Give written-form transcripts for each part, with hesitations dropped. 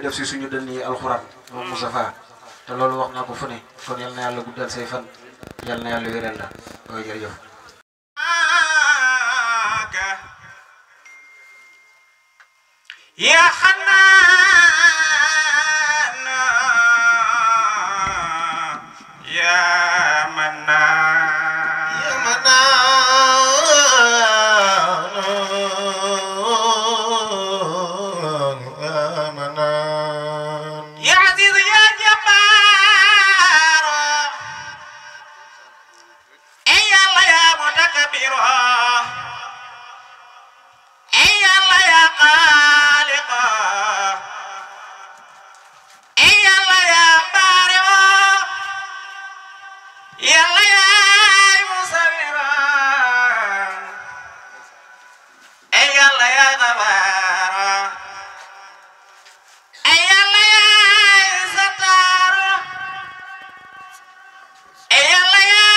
def ci suñu dënn yi alxuraan moom Moustapha te loolu wax naa ko fu ne kon yal na yàlla guddal say fan yal na yàlla wéral la koy jërëjëf ya Xanaan ya Manaan ya Manaan ya Aziz ya Jabbaar ey Yàlla ya Mutakabbir ey Yàlla ya Xaaliq ey Yàlla ya Baari Yàlla ya Musawwir ey Yàlla ya Ghafaar ey Yàlla ya Sattar ey Yàlla ya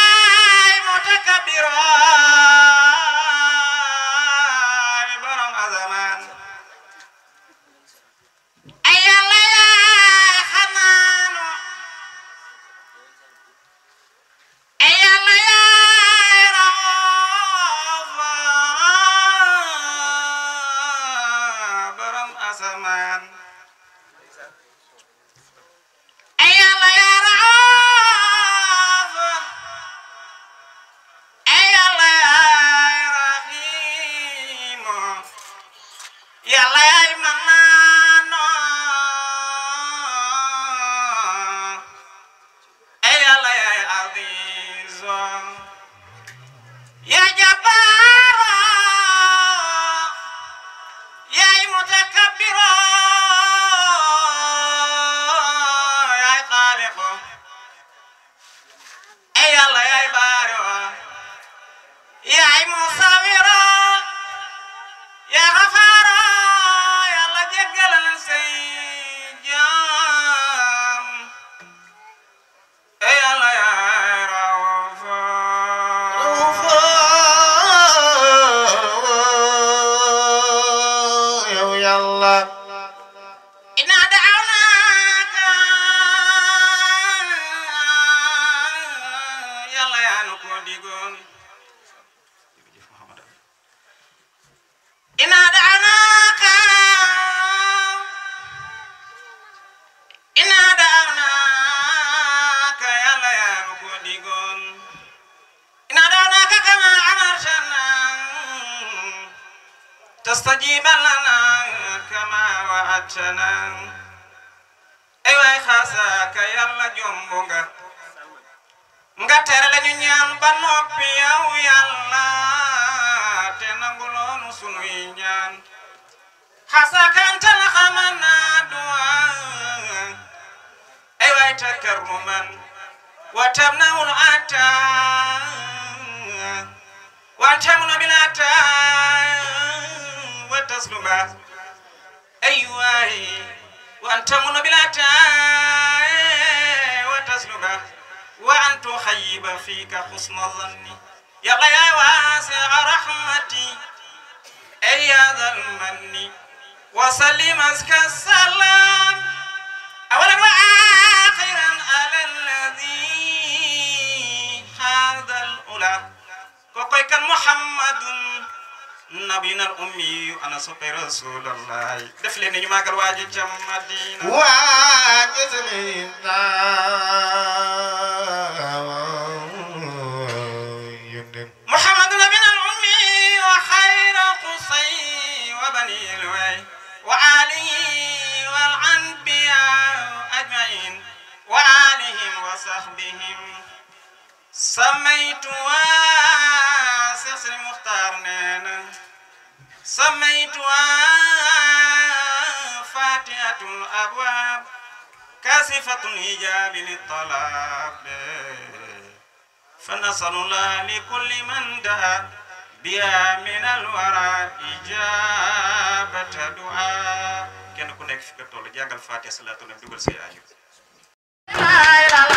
Mutakabbir borom azamaan ey Yàlla ya Xanaan ey Yàlla ya Rauf borom asamaan ey Yàlla ya Rauf ey Yàlla ya Rahiim Yàlla ya Manaan ey Yàlla ya Aziz ya Jabbaar ya Mutakabbir ya Xaaliq ey Yàlla ya Baari ya Musawwir ya Ghafaar Yàlla jéggalal say jaam ey Yàlla ya Rauf yow Yàlla inna da'awnaaka Yàlla yaa nu ko digoon inna da'awnaaka inna da'awnaaka Yàlla yaa nu ko digoon inna da'awnaaka kama amartana tastajiba lana kama wa'adtana ay waay xasaaka Yàlla jomb nga tere lañu ñaan ba noppi yow Yàlla te nanguloonu sunuy ñaan xasaaka antal xamana du'a ay waay takarruman wa tamna'ul ata وأن تمن بالعطاء وتسلما أيوة وأن تمن بالعطاء وتسلما وأن تخيب فيك حسن الظن يا الله يا واسع رحمتي أي ذا المن وسلم أزكى السلام أولا وآخرا على الذي هذا الأولى كوكوي كان محمد نبينا الأمي أنا سوبي رسول الله دفلين نيما قال واجي جم مدينة واجي سمينا محمد نبينا الأمي وخير قصي وبني الوي وآله والأنبياء أجمعين وآلهم وصحبهم سميت واسس المختار نانا سميت فاتحة الأبواب كاسفة الحجاب للطلاب فنسأل الله لكل من دعا بها من الورى إجابة دعاء كان كونك في كتول جانغال فاتحة صلاة النبي دوغل سي آيو لا إله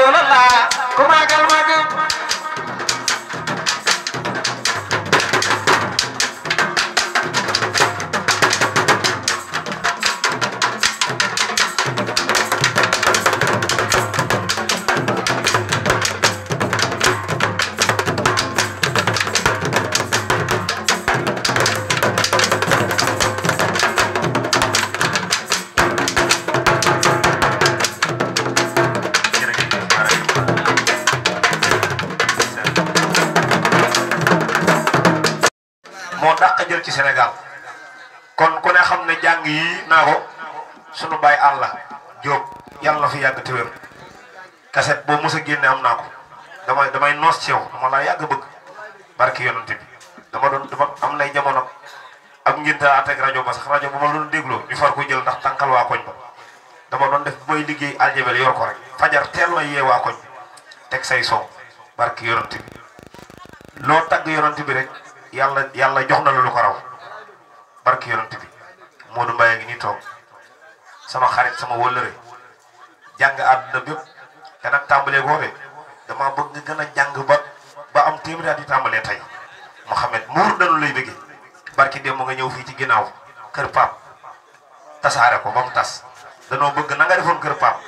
rasulallah ku magal magal jël ci Sénégal kon ku ne xam ne jàng yi naa ko sunu baay àlla Jóob yàlla na fi yàgg te wér kaset boo mos a génne am naa ko damay noos ci yow dama laa yàgg bëgg barki yonante bi dama am nay jamono ak ngénta àtteeg rajo ba sax rajo ba ma doon dégloo ñu far ko jël ndax tànkal waa koñ ba dama doon def mooy liggéey aljabel yor ko rek fajar teel na yee waa koñ bi teg say son barki yonante bi loo tagg yonante bi rek yàlla jox na lu ko raw barki yonante bi Modou Mbaye ngi nii toog sama xarit sama wëllëre jàng àdduna bépp te nag tàmbalee goobe dama bëgg nga gën a jàng ba am téeméeri at yi tàmbalee tey Mouhamed muur dañu lay bëggee barki démb nga ñëw fii ci ginnaaw kër Pape tasaare ko ba mu tas danoo bëgg na nga defoon kër Pape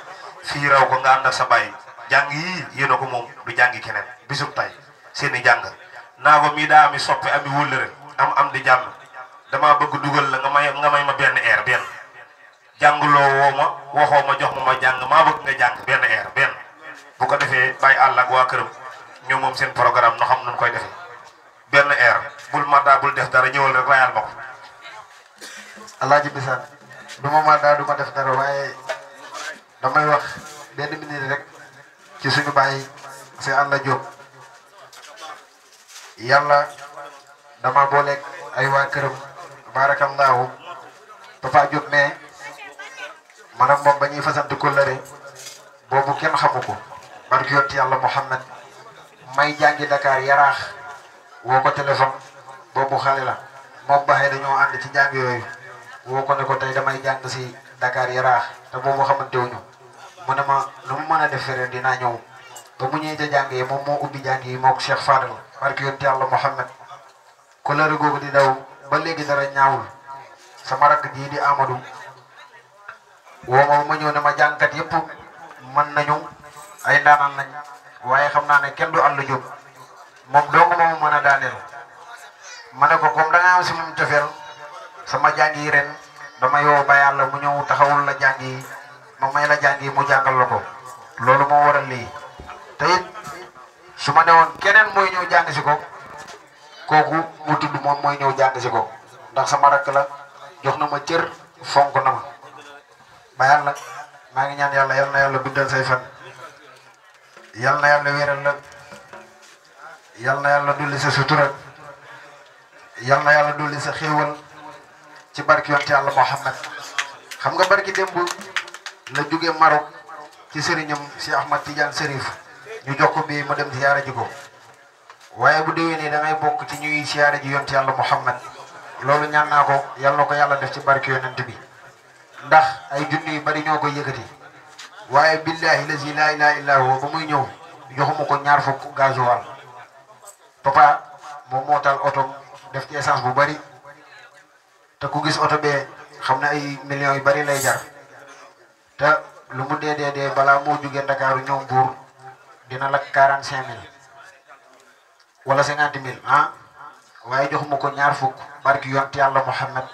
fii raw ko nga ànd ak sa bàyyi jàng yii yéen a ko moom du jàngi keneen bisub tay seeni jàng naa ko mii daa ami soppe ami wëllëre am di jàmm damaa bëgg dugal la nga may ma benn air benn jàngloo woo ma waxoo ma jox ma jàng maa bëgg nga jàng benn air benn bu ko defee bàyyi àll ak waa këram ñoom moom seen programme no xam nun koy defee benn air bul maddaa bul def dara ñëwal rek rayal ma ko alaaji bisaan du ma maddaa du ma def dara waaye damay wax benn minute rek ci suñu bàyyi si àlla Jóob yàlla dama booleeg ay waa këram barakallahu Papa Jóob mais maanaam moom ba ñuy fasante kóllëre boobu kenn xamu ko barki yonti yàlla Muhammad may jàngi Dakar yaraax woo ko téléphone boobu xale la moom baxee dañoo ànd ci jàng yooyu woo ko ne ko tey damay jàng si Dakar yaraax te boobu xamante wuñu mu ne ma lu mu mën a def fere dinaa ñëw ba mu ñëwee ca jàng yi moom moo ubbi jàng yi moo ko Cheikh Fadal barki yonti yàlla Muhammad kóllëre googu di daw ba léegi dara ñaawul sama rakk jii di Amadou woo ma ñëw ne ma jàngkat yëpp mën nañu ay ndaanaan lañ waaye xam naa ne kenn du àll Jóob moom dong moom mën a daaneel ma ne ko comme da nga am si moom cofeel sama jàng yi ren dama yow ba yàlla mu ñëw taxawul la jàng yi ma may la jàng yi mu jàngal la ko loolu moo waral lii te it su ma ne woon keneen mooy ñëw jàng si ko kooku mu tudd moom mooy ñëw jàng si ko ndax sama rakk la jox na ma cër fonk na ma ba yàlla maa ngi ñaan yàlla yal na yàlla guddal say fan yal na yàlla wéral la yal na yàlla dolli sa sutura yal na yàlla dolli sa xéewal ci barki yonte yàlla Muhammad xam nga barki démb la jóge Maroc ci sëriñam si Ahmad Tidiane Serif ñu jox ko bii ma dem siyaare ji ko waaye bu déwénee da ngay bokk ci ñuy siyaare ji yonte yàlla Muhammad loolu ñaan naa ko yal na ko yàlla def ci barki yonent bi ndax ay junni yu bari ñoo koy yëkkati waaye billahi lazi laa ilaaha illaa huwa ba muy ñëw joxuma ko ñaar fukk gasoil papa moom moo taal oto def ci essence bu bari te ku gis oto bee xam ne ay millions yu bari lay jar te lu mu dee balaa moo jugee Ndakaaru ñëw Mbuur dina la 45 000 wala 50 000 ah waaye joxuma ko ñaar fukk barki yonent yàlla Muhammad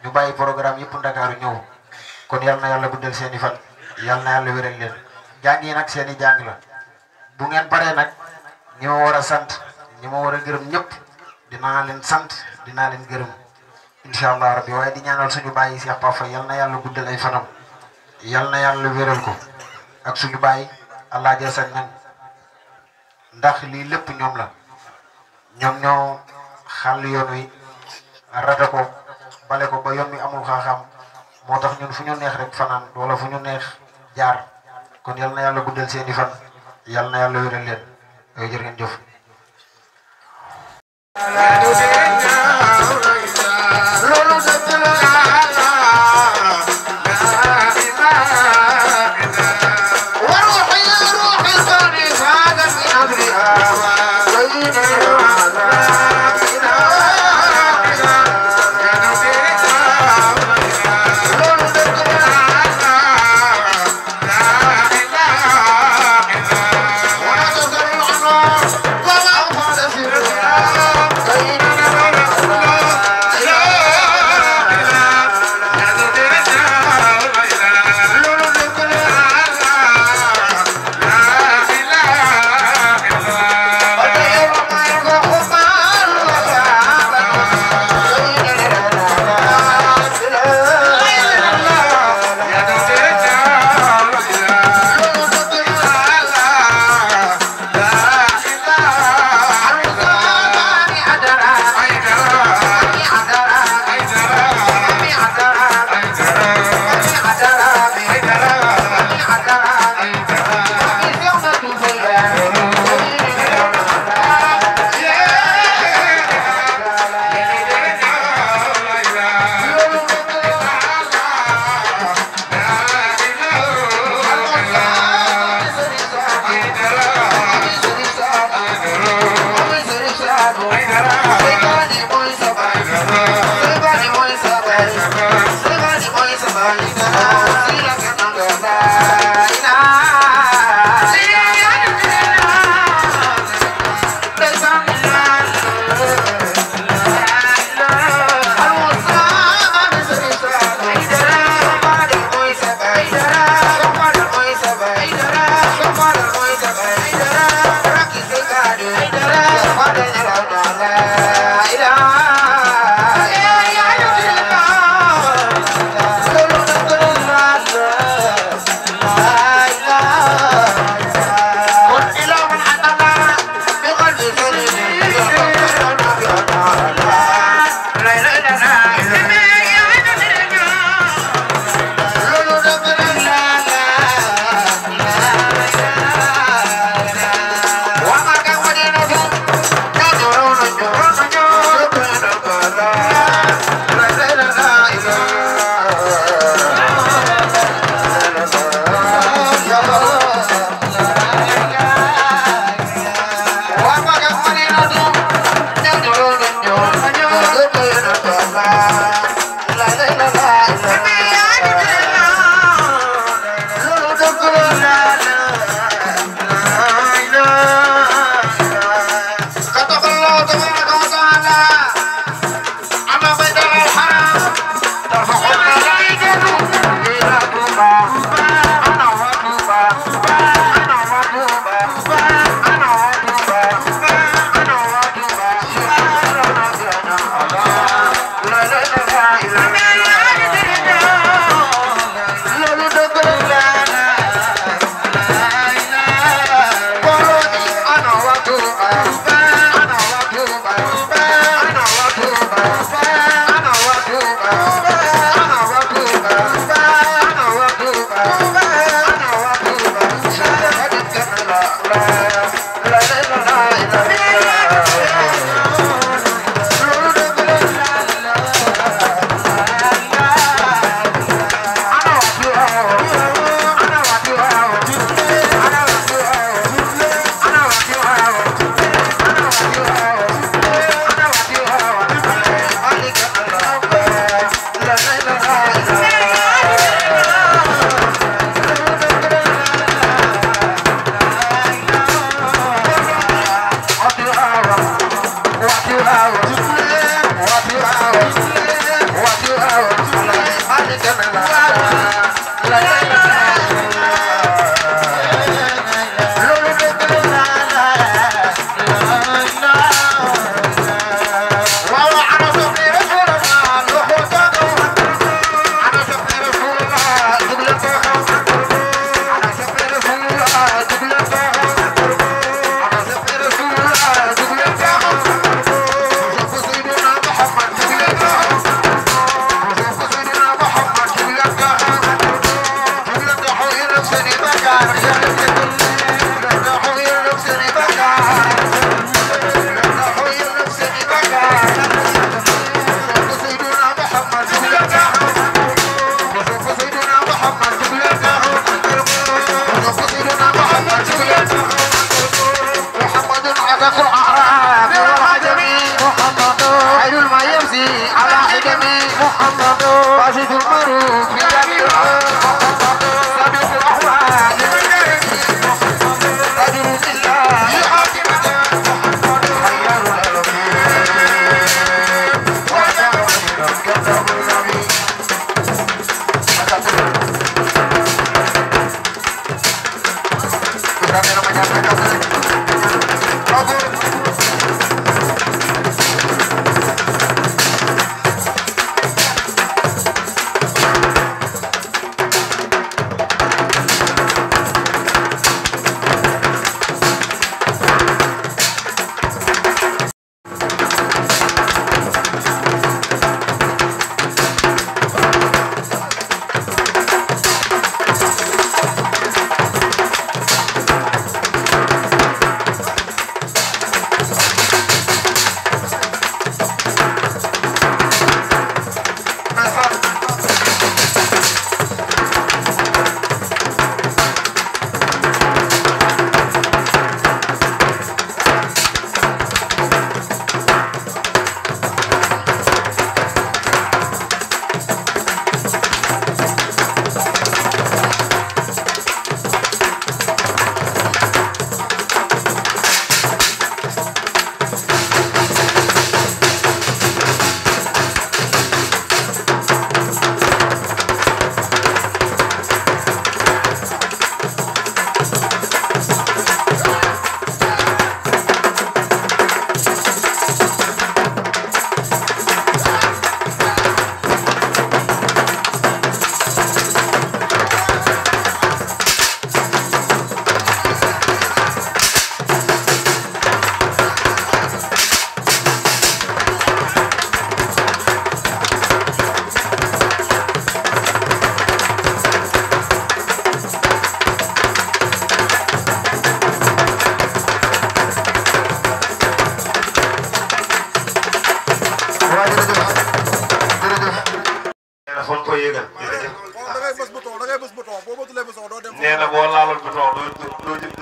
ñu bàyyi programme yëpp Ndakaaru ñëw kon yal na yàlla guddal seeni fan yal na yàlla wéral leen jàng yi nag seeni jàng la bu ngeen paree nag ñi ma war a sant ñi ma war a gërëm ñëpp dinaa leen sant dinaa leen gërëm incha allah rabbi waaye di ñaanal suñu bàyyi Cheikh Pafa yal na yàlla guddal ay fanam yal na yàlla wéral ko ak suñu bàyyi allah jël nañ ndax lii lépp ñoom la ñoom ñoo xàll yoon wi rata ko bale ko ba yoon wi amul xaaxaam moo tax ñun fu ñu neex rek fanaan wala fu ñu neex jaar kon yal na yàlla guddal seeni fan yal na yàlla wéral leen yooyu jërë ngeen jëf وروحي روحي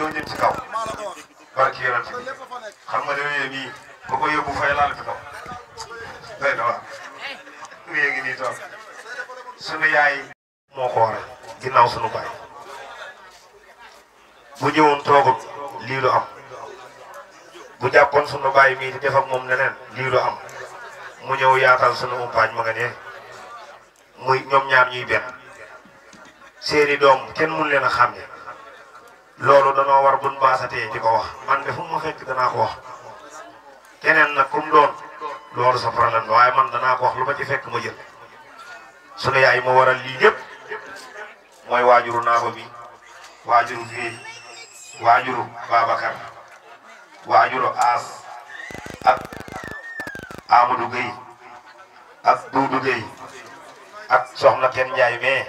doo jëm ci kaw barki yonent bi xam nga dawee nii ba ko yóbbu fay laal ci kaw doy na waaw wéye ngi nii toog sunu yaay moo ko waral ginnaaw sunu baay bu ñëwoon toogut lii du am bu jàppoon sunu baay mii di def ak moom neneen lii du am mu ñëw yaatal sunu umpaañ ma nga ne muy ñoom ñaar ñuy benn seeni doom kenn mun leen a xàmme loolu danoo war buñ baasatee di ko wax man de fu ma fekk danaa ko wax keneen nag kum doon loolu sa problème la waaye man danaa ko wax lu ma ci fekk ma jël sunu yaay moo waral lii lépp mooy waajuru naako bi waajuru fii waajuru Babacar waajuru As ak Amadou Gueye ak Doudou Gueye ak soxna Ken Ndiaye mais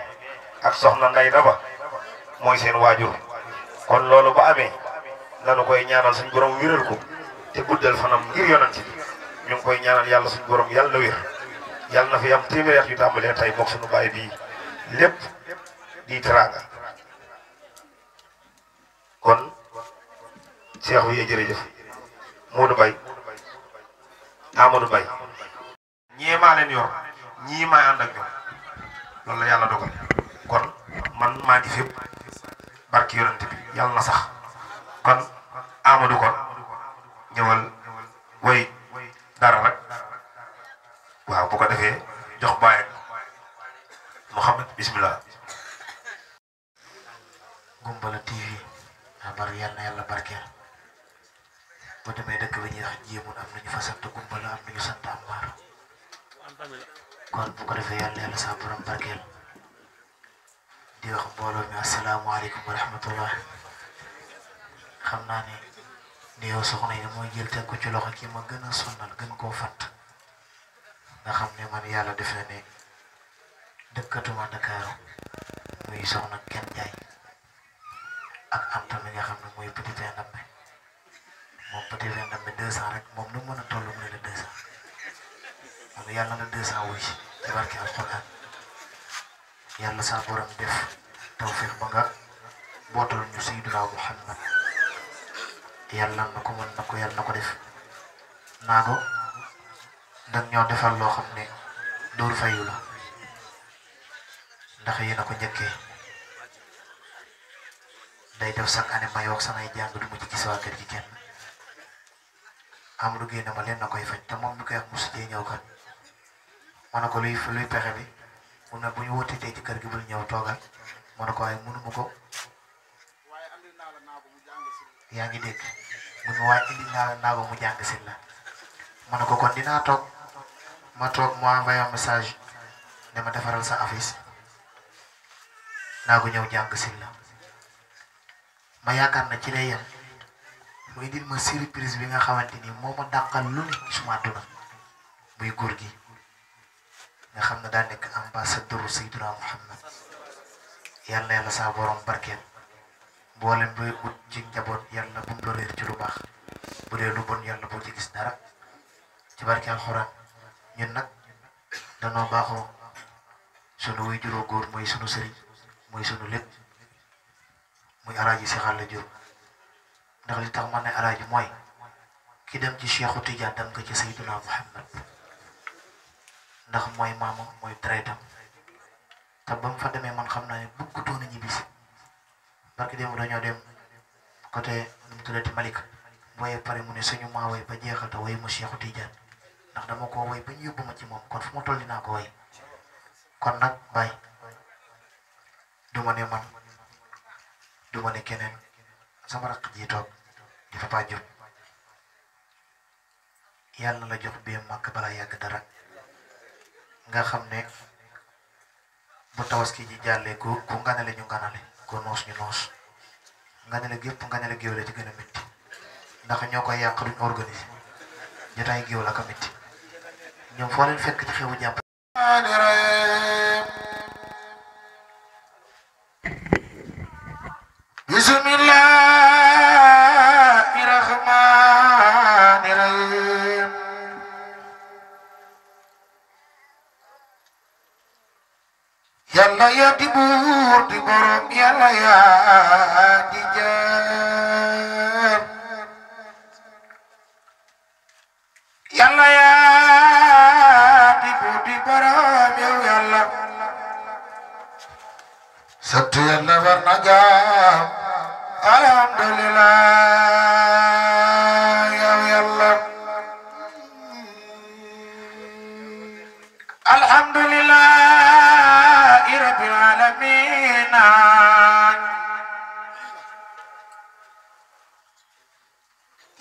ak soxna Nday Daba mooy seen waajur kon loolu ba amee nanu koy ñaanal suñu borom wéral ko te guddal fanam ngir yonent bi ñu ngi koy ñaanal yàlla suñu borom yàlla na wér yàlla na fi am téeméeri at yu tàmbalee tey moog suñu baay bii lépp di teraanga kon Cheikh wi jërëjëf Modou Mbaye Amadou Mbaye ñii maa leen yor ñii maay ànd ak ñoom loolu la yàlla dogal kon man maa ngi fépp barki yonent bi yàlla na sax kon Amadou kon ñëwal way dara rek waaw bu ko defee jox bàyyi Mouhamed bismillah. Gumbala TV xabar yàlla na yàlla barkeel bu demee dëkk bi ñuy wax jéemun am nañu fa sant Gumbala am nañu sant Amar kon bu ko defee yàlla na yàlla sa borom barkeel di wax mbooloo mi asalaamaaleykum wa rahmatullah xam naa ne ni yow soxna yi mooy jël teg ko ci loxo ki ma gën a sonnal gën koo fatt nga xam ne man yàlla def na ne dëkkatuma Dakar muy soxna Ken Ndiaye ak Anta mi nga xam ne mooy petit vin ndambe moom petit vin ndambe 200 rek moom nu mën a toll mu ne la 200 moom yàlla na 200 wuy ci barke alxuraan yàlla sa borom def tawfiq ba nga bootal ñu Seydina Muhammad yàlla na ko mën na ko yàlla na ko def naago dag ñoo defal loo xam ne dóor fayu la ndax yéen a ko njëkkee day def chaque année may wax samay jàng du ma ci gis waa kër gi kenn am lu génne ma leen na koy faj te moom mi koy wax mosu cee ñëw kat ma ne ko luy pexe bi mu ne bu ñu wotitee ci kër gi bul ñëw toogal ma ne ko waaye mënuma ko yaa ngi dégg mu ne waaye indi naa ko mu jàng si la ma ne ko kon dinaa toog ma toog mu envoyé un message ne ma defaral sa affiche naa ko ñëw jàng si la ma yaakaar na ci lay yem mu indil ma surprise bi nga xamante ni moo ma dàqal lu ne suma àdduna muy góor gi nga xam ne daa nekk ambassadeur Seydina Muhammad yàlla na yàlla saa borom barkeel mboolem buy ut ci njaboot yàlla bu mu la réer ci lu baax bu dee lu bon yàlla boo ci gis dara ci barke alxuraan ñun nag danoo baaxoo sunu wuy juróo góor mooy sunu sëriñ mooy sunu lépp muy alaaji si xàll jur ndax li tax man ne alaaji mooy ki dem ci Cheikhu Tidiane dem ko ci Seydina Muhammad ndax mooy maamam mooy traitam te ba mu fa demee man xam naa ne bëggutoon a ñibbisi barki démb dañoo dem côté nu mu tuddati Malika booyee pare mu ne suñu maa woy ba jeexal te woy ma Cheikhu Tidiane ndax dama ko woy ba ñu yóbbu ma ci moom kon fu ma toll dinaa ko woy kon nag bàyyi du ma ne man du ma ne keneen sama rakk ji toog di Papa Diop yàlla na la jox bi màkk balaa yàgg dara nga xam ne bu tabaski ji jàllee ku nganale ñu nganale ku noos ñu noos nganale gépp nganale géew la ci gën a métti ndax ñoo koy yàq duñ organiser jotaay géew la ko métti ñoom foo leen fekk ci xewu jàpp bismillahi rahmani rahim yàlla yaa di buur di borom yàlla yaa di jaam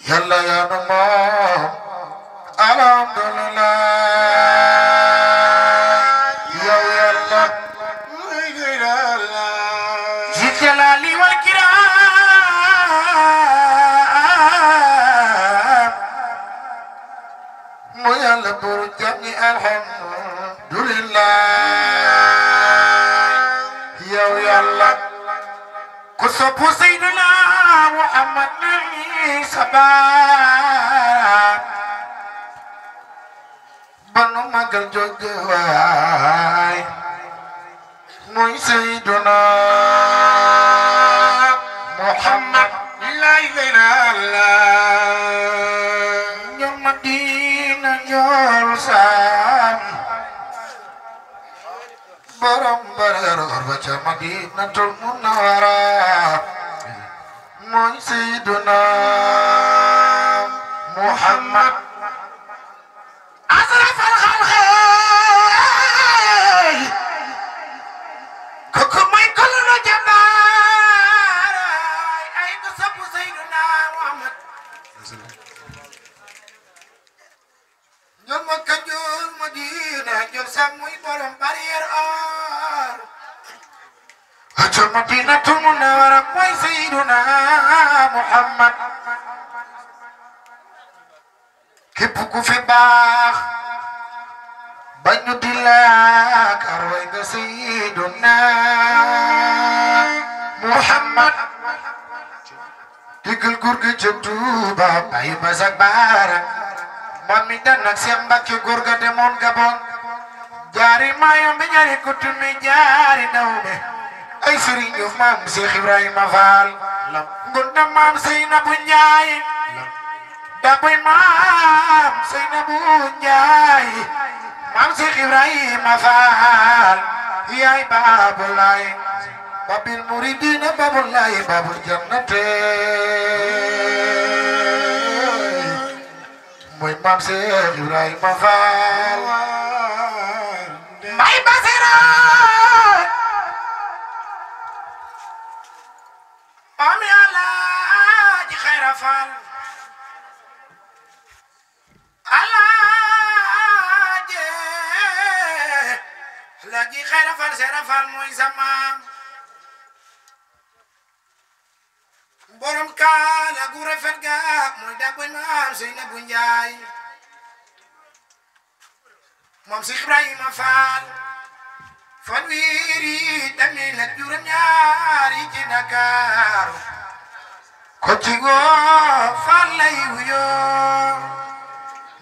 yàlla yaa nu moom alhamdulillah yow yàlla ci jalali wal kiram mu yàlla buru jàmmi alhamdulillah yow yàlla ku sopp Seydina Muhammad ni sabab banu magal jóge waay muy Seydina Muhammad la ilaha illallah ñoom Madina ñool sam borom bareer ba ca Madinatul Munawwara mooy Seydina Muhammad asrafal xalqi kooku mooy kollu jàmbaar ay ko sopp Seydina Muhammad ñoom Makka ñool Madina ñool sam muy borom bareer ca Madinatul Munawwara mooy Seydina Muhammad képp ku fi baax ba ñu di laakar way nga Seydina Muhammad digal góor gi ca Tuuba bay ba sak baara mami dan ak Seex Mbàkke góor ga demoon Gabon jaari maayo mi ñaari kutumi jaari dawme ay sëriñ yu maam Cheikh Ibrahima Fall ngunda maam Seynabou Ndiaye daboy maam Seynabou Ndiaye maam Cheikh Ibrahima Fall yaay Babulaay babil muridina Babulaay babul jannate mooy maam Cheikh Ibrahima Fall may basira Mami Alaaji Xayra Fall Alaaji Xayra Fall Seera Fall mooy sa maam borom kaala gu rafet ga mooy daboy maam Seynabou Njaay moom si Ibrahima Fall fanweeri tamit la juróom ñaari ci Dakar ko ci ngoo Fall lay wuyoo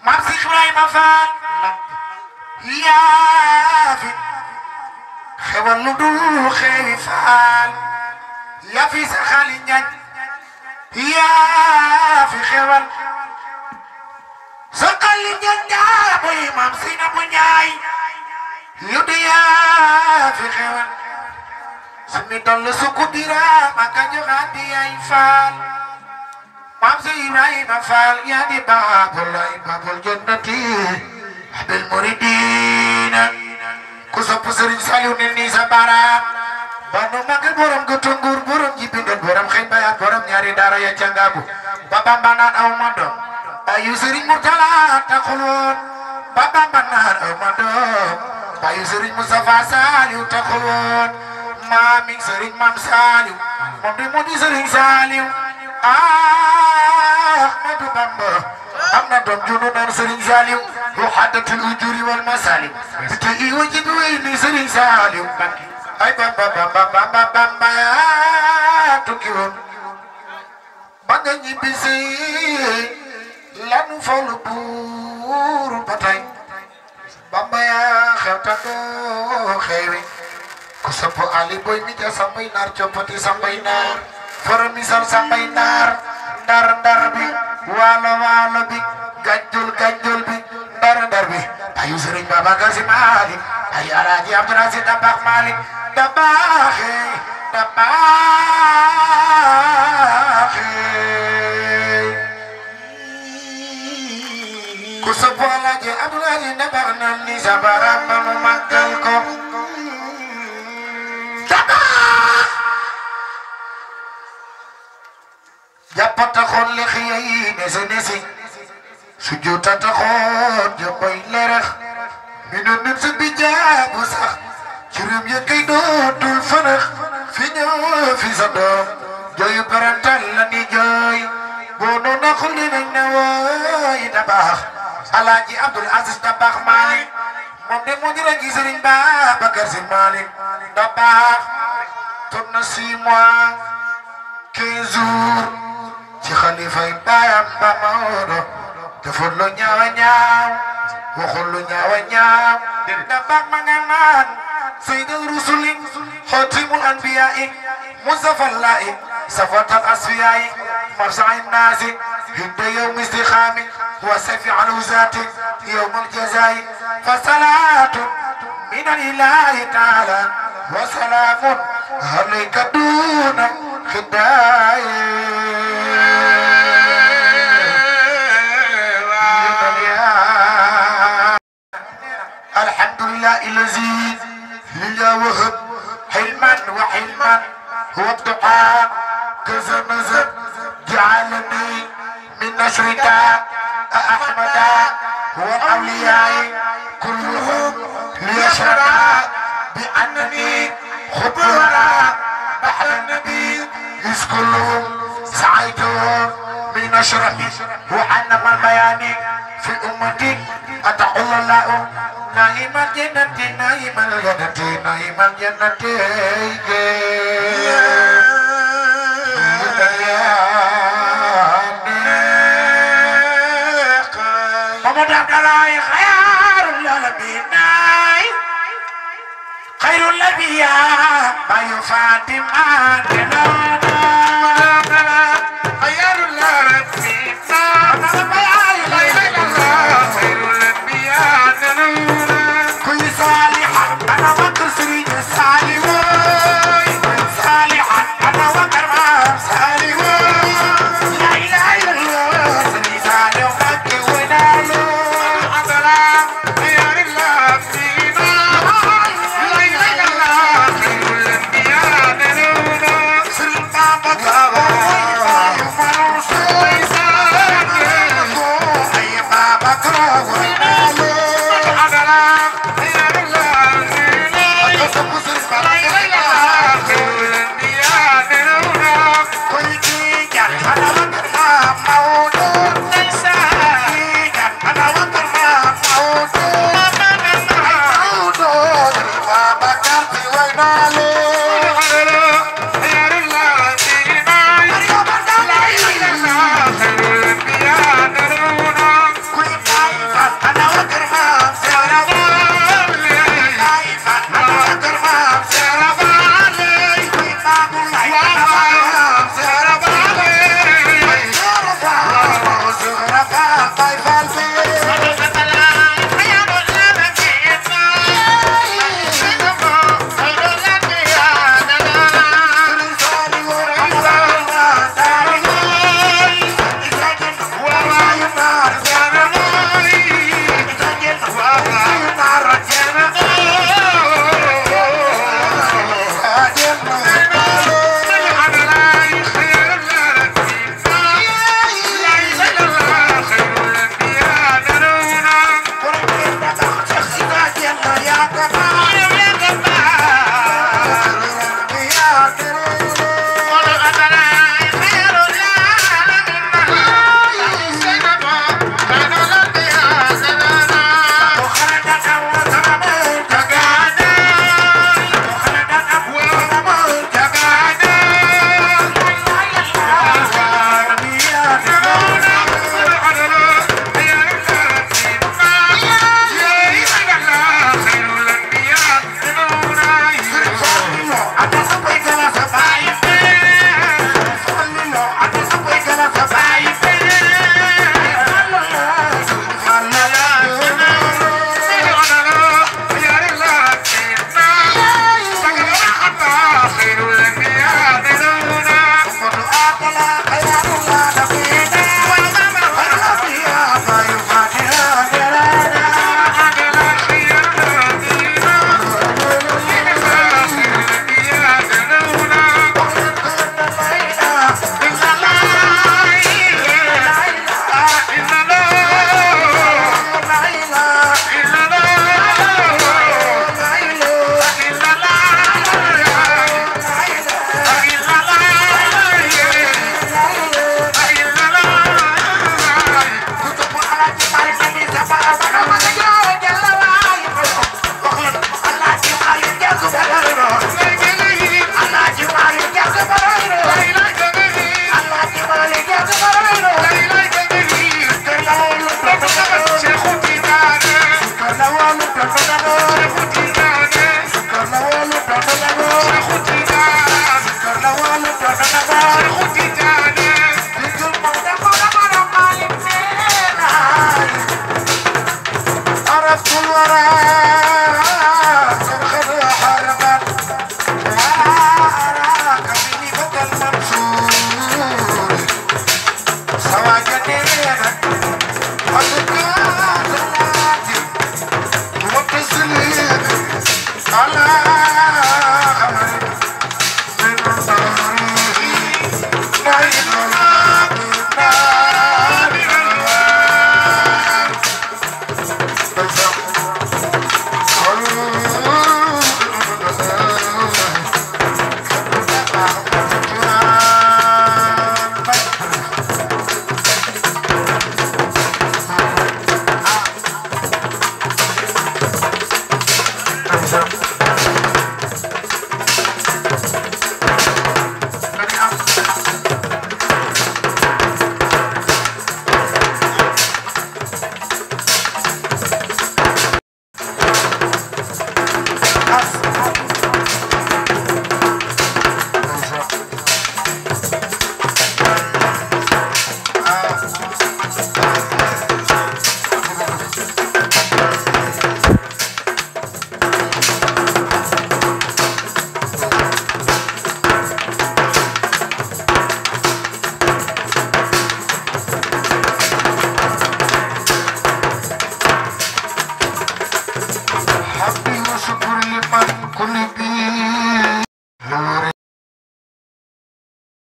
maam si Ibrahima Fall yaa fi xewal lu dul xewi Fall yaa fi sa xali ñañ yaa fi xewal sa xali ñañ daa boy maam Seynabou Njaay yu di yaa fi xewal su mi dolli suku dira maka joxaat di ay Fall maam si Ibrahima Fall yaa di Babulaay babul jannati abil muridina ku sopp Sëriñ Saliw ne nii sa baaraam banu magal borom gutungur borom jibindon borom xëy bayaat borom ñaari daara ya cangabu babamba naan aw ma doom bayu Sëriñ Murtala taxul woon babamba naan aw ma doom bayu Sëriñ Mustafa Saliw taxul woon maami Sëriñ Mam Saliw moom de moo di Sëriñ Saliw Ahmadu Bamba am na doom junu naan Sëriñ Saliw ruhadatul ujuri wal masaliw te i wajib wey ni Sëriñ Saliw ay bamba tukki woon ba nga ñibbisi lanu folu buur ba tey bamba yaa xew ta doo xewi ku sopp Ali boy mi ja sambay naar coppati sambay naar foro misal sambay naar ndar bi waalo bi gànjol bi ndar bi ayu Sëriñ Babacar Si Maalik ay Alaaji Abdul Asiis Dabaax Maalik ku sopp Alaaji Abdul Asiis Dabaax nan ni sa baram ba mu màggal ko Dabaax jàpp pataxoon li xiyay nesi nesi sujjuuta taxoon jëmbay lerex mi ne nim si bi jaabu sax juróom ya kay dootul fanax fi ñëw fi sa doom jooyu parental la ni jooy boo nu naxul dinañ ne wooy da baax Alaaji Abdul Aziz da baax Malick moom de moo di rek Sëriñ Babacar Si Malick da baax toog na 6 mois 15 jours ci xalifay baayam ba Maodo deful lu ñaaw a ñaaw waxul lu ñaaw a ñaaw da baax ma nga naan sayyidul rusuli xaatimul anbiyaa'i muzaffallaa'i safatal asfiyaa'i marsa'i naasi hinda yawmi istixaami wa safi alhuzaati yawmal jazaa'i fa salaatu min al-ilaahi ta'aala wa salaamun alayka duuna xidaa'i alhamdulillahi allazi لله وهب حلما وحلما هو الدعاء كذا نزل جعلني من نشرك أحمد هو الأولياء كلهم ليشهد بأنني خطوة بحر النبي إذ كلهم سعيتهم من نشرتي وعلم البيان في أمتي أتقول الله نايم الجنة نايم الجنة نايم الجنة محمد عبد الله خير العالمين خير الأنبياء ما يفاتم خير العالمين أنا وكر سري سالي وي صالحا أنا وكر ما سالي وي لا إله إلا الله سري سالي ومكي ونالو عبلا خير الله فينا لا إله إلا الله خير الأنبياء نلونا سلطان بكابا neena